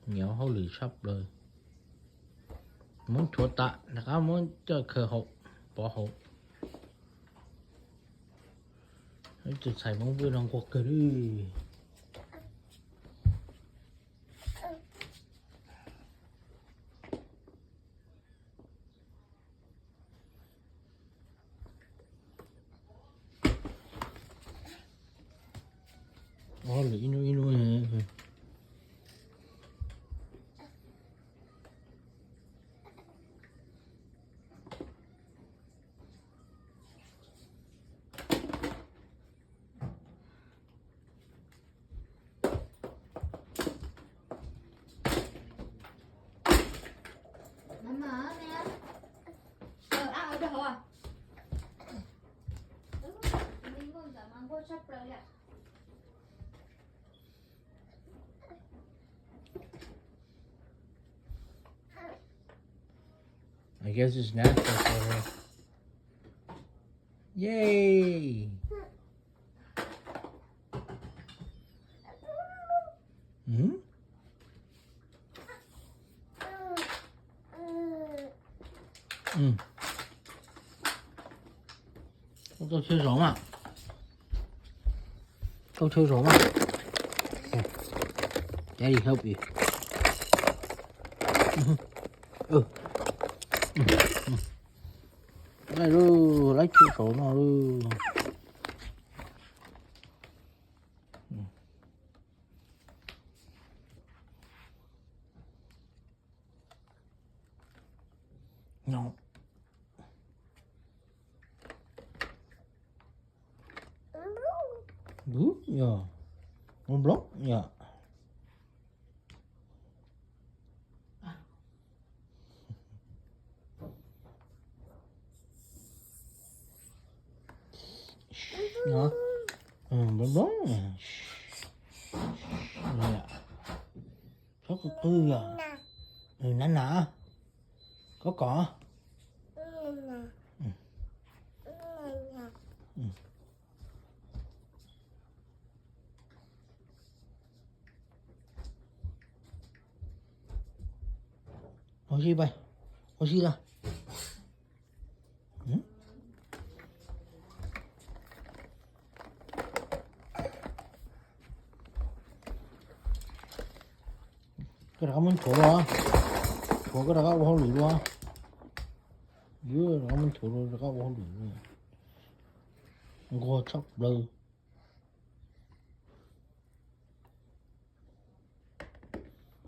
Nyiam hauj lwm tshaj plaws. Muab rhuav tas rov qab muab coj khaws hauv, pov hauv. Tus txhais Hmoob Vwj no nquag kawg li. Ua hauj lwm ib hnub ib hnub. I guess it's natural for her. Yay! Ừ. Ừ. Kau tsawb zaum mas. Kau tsawb zaum mas. Daddy help you. Ừ. Lawm lauj, lawv tsawb zaum no lauj. No. Bú yog, nplob yog. No. Nplob nplob. Txhob qw qw yog. Nab nas. Kov kov. Ua si pais, ua si los. Koj rov qab muab nthuav los, nthuav koj rov qab ua hauj lwm los. Yuav rov qab muab nthuav los rov qab ua hauj lwm los. Nquag tshaj plaws.